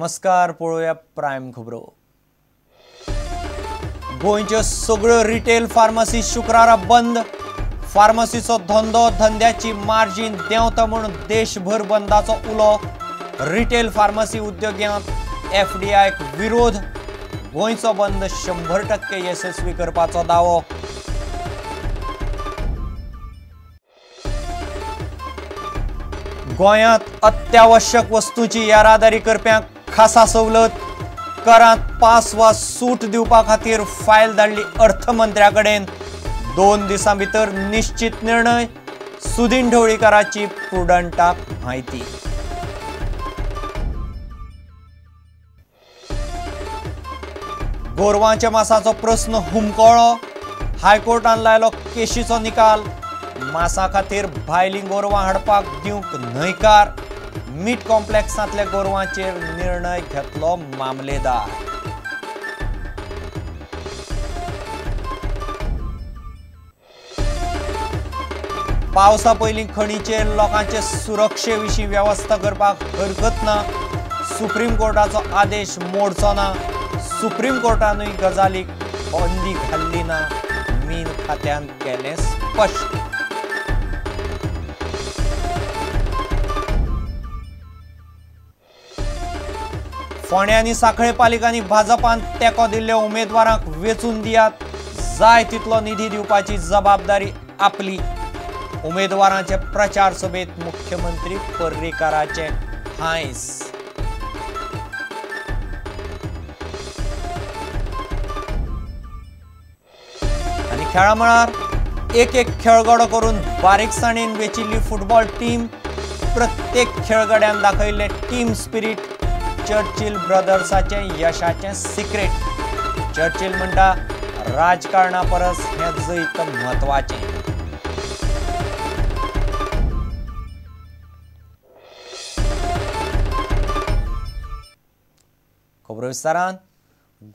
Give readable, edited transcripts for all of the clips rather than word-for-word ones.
नमस्कार, पळोवया प्रायम खबरो। गोंयच्यो सगळ्यो रिटेल फार्मासी शुक्रारा बंद। फार्मासीचो धंदो धंद्याची मार्जीन देंवता म्हूण देशभर बंदाचो उलो। रिटेल फार्मासी उद्योगांत एफडीआयक विरोध। गोंयचो बंद 100% यशस्वी करपाचो दावो। गोंयांत अत्यावश्यक वस्तूंची येरादारी करप्यांक खासा सवलत। करांत पास वा सूट दिवपा खातीर फायल धाडली अर्थमंत्र्या कडेन। 2 दिसां भितर निश्चित निर्णय। सुदीन ढवळीकाराची प्रुडंटाक म्हायती। गोरवांच्या मासाचो प्रस्न हुमकळो। हायकोर्टान लायलो केशीचो निकाल। मासा खातीर भायली गोरवां हाडपाक दिवंक न्हयकार। मीट कॉम्प्लेक्सांतल्या गोरवांचेर निर्णय घेतलो मामलेदार। पावसा पयलीं खणीचेर लोकांचे सुरक्षे विशीं वेवस्था करपाक हरकत ना। सुप्रीम कोर्टाचो आदेश मोडचो ना। सुप्रीम कोर्टानूय गजालीक बंदी घाल्ली ना। मीन खात्यान केलें स्पश्ट। फोंड्या आनी सांखळे पालिकांनी भाजपान तेंको दिल्ल्या उमेदवारांक वेंचून दियात। जाय तितलो निधी दिवपाची जबाबदारी आपली। उमेदवारांचे प्रचार सभेत मुख्यमंत्री पर्रीकाराचे हांयस। आनी खेळा मळार एक एक खेळगडो करून बारीकसाणेन वेंचिल्ली फुटबॉल टीम। प्रत्येक खेळगड्यान दाखयल्लें टीम स्पिरीट चर्चिल ब्रदर्साचें यशाचें सिक्रेट। चर्चिल म्हणटा राजकारणा परस हें जैत म्हत्वाचें। खबरो विस्तारान।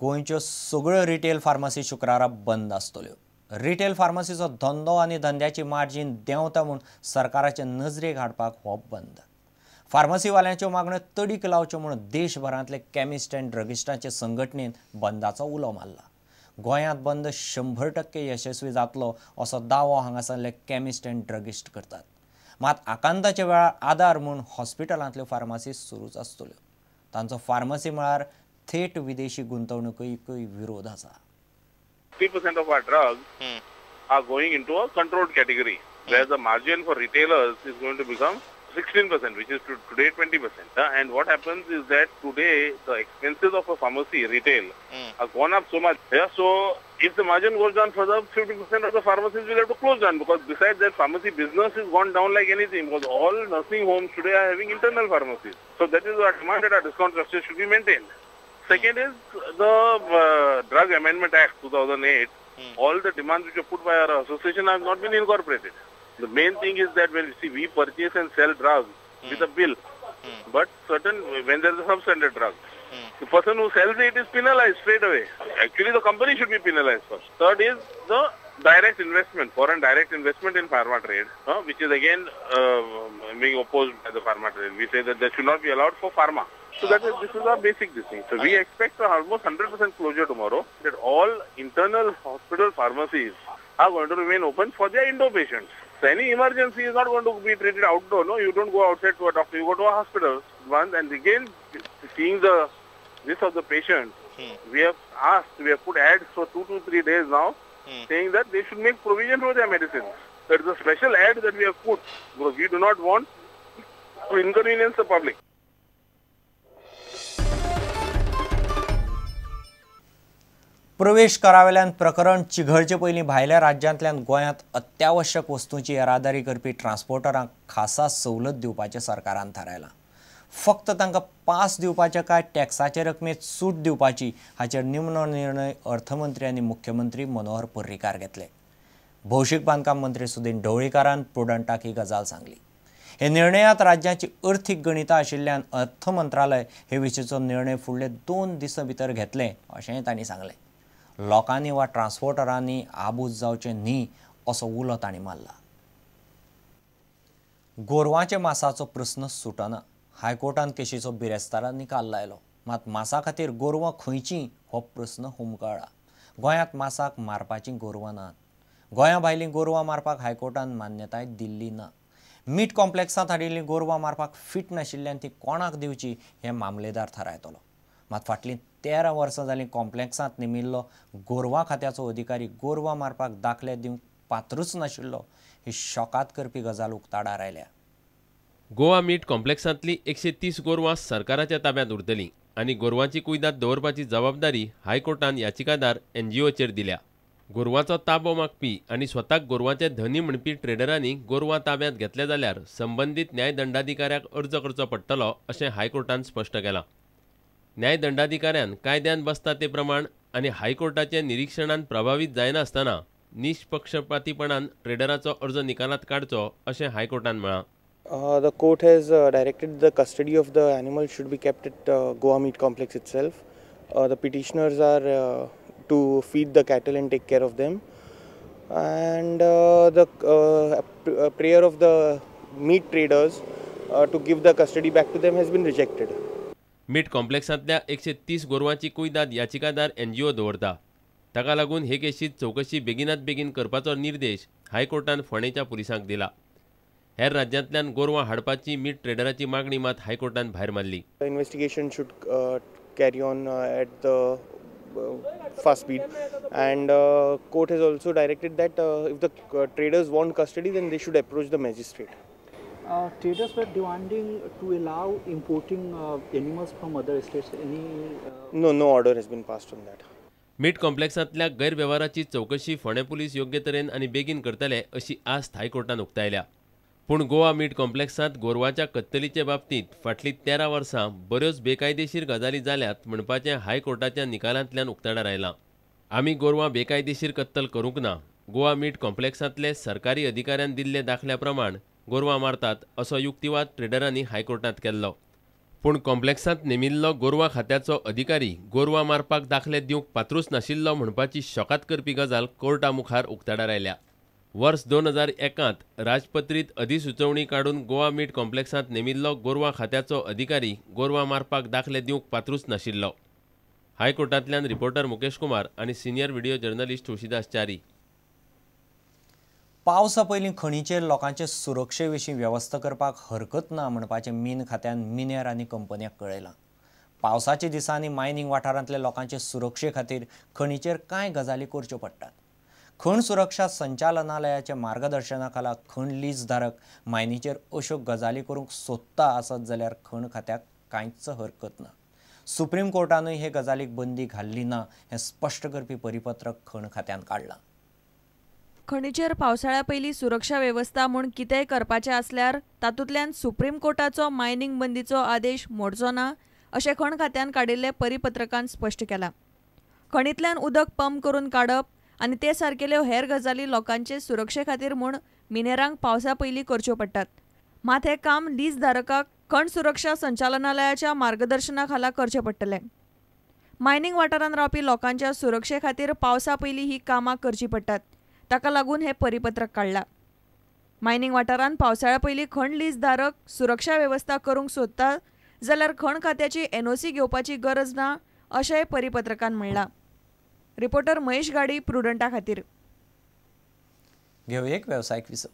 गोंयच्यो सगळ्यो रिटेल फार्मासी शुक्रारा बंद आसतल्यो। रिटेल फार्मासीचो धंदो आनी धंद्याची मार्जीन देंवता म्हूण सरकाराचे नजरेक हाडपाक हो बंद। फार्मासीवाल्यांच्यो मागण्यो तडीक लावच्यो म्हूण देशभरांतले केमिस्ट आनी ड्रगिस्टांचे संघटनेन बंदाचो उलो मारला। गोंयांत बंद 100% यशस्वी जातलो असो दावो हांगासरले केमिस्ट आनी ड्रगिस्ट करतात। मात आकांताच्या वेळार आदार म्हूण हॉस्पिटलांतल्यो फार्मासी सुरूच आसतल्यो। तांचो फार्मासी म्हळ्यार थेट विदेशी गुंतवणुकीकूय विरोध आसा। 50% of our drugs are going into a controlled category, where the margin for retailers is going to become 16%, which is today 20%. And what happens is that today the expenses of a pharmacy retail have gone up so much. Yeah, so if the margin goes down further, 50% of the pharmacies will have to close down, because besides that, pharmacy business has gone down like anything, because all nursing homes today are having internal pharmacies. So that is our demand that our discount structure should be maintained. Second is the Drug Amendment Act 2008. All the demands which were put by our association have not been incorporated. The main thing is that when we purchase and sell drugs with a bill, but certain when there is a substandard drug, the person who sells it is penalized straight away. Actually, the company should be penalized first. Third is the direct investment, foreign direct investment in pharma trade, which is again being opposed by the pharma trade. We say that that should not be allowed for pharma. So that is, this is our basic this thing. So we expect almost 100% closure tomorrow, that all internal hospital pharmacies are going to remain open for their indoor patients. So any emergency is not going to be treated outdoor. No, you don't go outside to a doctor, you go to a hospital. Once and again, seeing the this of the patient, we have asked, we have put ads for 2 to 3 days now, saying that they should make provision for their medicines. There is a special ad that we have put because we do not want to inconvenience the public. प्रवेश करावेल्यान प्रकरण चिघळचे पयलीं भायल्या राज्यांतल्यान गोंयांत अत्यावश्यक वस्तूंची येरादारी करपी ट्रान्सपोर्टरांक खासा सवलत दिवपाचें सरकारान थारायलां। फक्त तांकां पास दिवपाचे काय टॅक्साचे रकमेंत सूट दिवपाची हाचेर निमणो निर्णय अर्थमंत्री आनी मुख्यमंत्री मनोहर पर्रीकार घेतले। भौशीक बांदकाम मंत्री सुदीन ढवळीकारान प्रुडंटाक ही गजाल सांगली। हे निर्णयांत राज्याची अर्थीक गणितां आशिल्ल्यान अर्थ मंत्रालय हे विशींचो निर्णय फुडले 2 दिसां भितर घेतले अशेंय तांणी सांगलें। लोकांनी वा ट्रान्सपोर्टरांनी आबूज जावचें न्ही असो उलो तांणी मारला। गोरवांच्या मासाचो प्रस्न सुटना। हायकोर्टान केशीचो बिरेस्तारा निकाल लायलो। मात मासा खातीर गोरवां खंयचीं हो प्रस्न हुमकळ्ळा. गोंयांत मासाक मारपाचीं गोरवां नात. गोंया भायलीं गोरवां मारपाक हायकोर्टान मान्यताय दिल्ली ना. मीट कॉम्प्लेक्सांत हाडिल्लीं गोरवां मारपाक फिट नाशिल्ल्यान ती कोणाक दिवची हें मामलेदार थारायतलो. मात फाटलीं 13 वर्सां जालीं कॉम्प्लेक्सांत नेमिल्लो गोरवां खात्याचो अधिकारी गोरवां मारपाक दाखले दिवंक पात्रूच नाशिल्लो ही शॉकात करपी गजाल उक्ताडार आयल्या. गोवा मीट कॉम्प्लेक्सांतली 130 गोरवां सरकाराच्या ताब्यांत उरतलीं आनी गोरवांची कुयदाद दवरपाची जबाबदारी हायकोर्टान याचिकादार एनजीओचेर दिल्या. गोरवांचो ताबो मागपी आनी स्वताक गोरवांचे धनी म्हणपी ट्रेडरांनी गोरवां ताब्यांत घेतले जाल्यार संबंदीत न्यायदंडाधिकाऱ्याक अर्ज करचो पडटलो अशें हायकोर्टान स्पश्ट केलां. न्यायदंडाधिकाऱ्यान कायद्यान बसता ते प्रमाण आनी हायकोर्टाचे निरीक्षणान प्रभावीत जायनासतना निष्पक्षपातीपणान ट्रेडराचो अर्ज निकालात काडचो अशें हायकोर्टान म्हळां. The court has directed the custody of the animal should be kept at Goa Meat Complex itself. The petitioners are to feed the cattle and take care of them. And the prayer of the meat traders to give the custody back to them has been rejected. Meat कॉम्प्लेक्सांतल्या 130 गोरवांची कुयदाद याचिकादार NGO दवरता. ताका लागून हे केशीत चवकशी बेगिनात बेगीन करपाचो निर्देश हायकोर्टान फोंडेच्या पुलिसांक दिला. हेर राज्यांतल्यान गोरवां हाडपाची मीट ट्रेडराची मागणी मात हायकोर्टान भायर मारली. Investigation should carry on at the fast speed and court has also directed that if the traders want custody then they should approach the magistrate. Traders were demanding to allow importing animals from other states. Any No order has been passed on that. Meat कॉम्प्लेक्सांतल्या गैरवेव्हाराची चवकशी फोंडें police योग्य तरेन आनी बेगीन करतले अशी आस्त हायकोर्टान उक्तायल्या. पूण गोवा मीट कॉम्प्लेक्सांत गोरवांच्या कत्तलीचे बाबतींत फाटलीं 13 वर्सां बऱ्योच बेकायदेशीर गजाली जाल्यात म्हणपाचें हायकोर्टाच्या निकालांतल्यान उक्ताडार आयलां. आमी गोरवां बेकायदेशीर कत्तल करूंक ना. गोवा मीट कॉम्प्लेक्सांतले सरकारी अधिकाऱ्यान दिल्ले दाखल्या प्रमाण गोरवां मारतात असो युक्तिवाद ट्रेडरांनी हायकोर्टांत केल्लो. पूण कॉम्प्लेक्सांत नेमिल्लो गोरवां खात्याचो अधिकारी गोरवां मारपाक दाखले दिवंक पात्रूच नाशिल्लो म्हणपाची शॉकात करपी गजाल कोर्टा मुखार उक्ताडार आयल्या. वर्स 2001 राजपत्रीत अधिसुचोवणी काडून गोवा मीट कॉम्प्लेक्सांत नेमिल्लो गोरवां खात्याचो अधिकारी गोरवां मारपाक दाखले दिवंक पात्रूच नाशिल्लो. हायकोर्टांतल्यान रिपोर्टर मुकेश कुमार आनी senior video journalist Tulsidas Chari. पावसा पयलीं खणीचेर लोकांचे सुरक्षे विशीं वेवस्था करपाक हरकत ना म्हणपाचें मीन खात्यान मिनेर आनी कंपन्यांक कळयलां. पावसाच्या दिसांनी मायनिंग वाठारांतल्या लोकांचे सुरक्षे खातीर खणीचेर कांय गजाली करच्यो पडटात. खण सुरक्षा संचालनालयाच्या मार्गदर्शना खाला खण लीजधारक मायनीचेर अश्यो गजाली करूंक सोदता आसत जाल्यार खण खात्याक कांयच हरकत ना. सुप्रीम कोर्टानूय हे गजालीक बंदी घाल्ली ना हें स्पश्ट करपी परिपत्रक खण खात्यान काडलां. खणीचेर पावसाळ्या पयलीं सुरक्षा वेवस्था म्हूण कितेंय करपाचें आसल्यार तातूंतल्यान सुप्रीम कोर्टाचो मायनिंग बंदीचो आदेश मोडचो ना अशें खण खात्यान काडिल्ले परिपत्रकान स्पश्ट केलां. खणींतल्यान उदक पंप करून काडप आनी ते सारकेल्यो हेर गजाली लोकांचे सुरक्षे खातीर म्हूण मिनेरांक पावसा पयलीं करच्यो पडटात. मात हें काम लीजधारकाक खण सुरक्षा संचालनालयाच्या मार्गदर्शना खाला करचें पडटलें. मायनिंग वाठारांत रावपी लोकांच्या सुरक्षे खातीर पावसा पयलीं ही कामां करचीं पडटात. ताका लागून हें परिपत्रक काडलां. मायनिंग वाठारांत पावसाळ्या पयलीं खण लीजधारक सुरक्षा वेवस्था करूंक सोदता जाल्यार खण खात्याची एनओसी घेवपाची गरज ना अशेंय परिपत्रकान म्हणलां. रिपोर्टर महेश गाडी, प्रुडंटा खातीर. घेवया एक वेवसायीक विसव.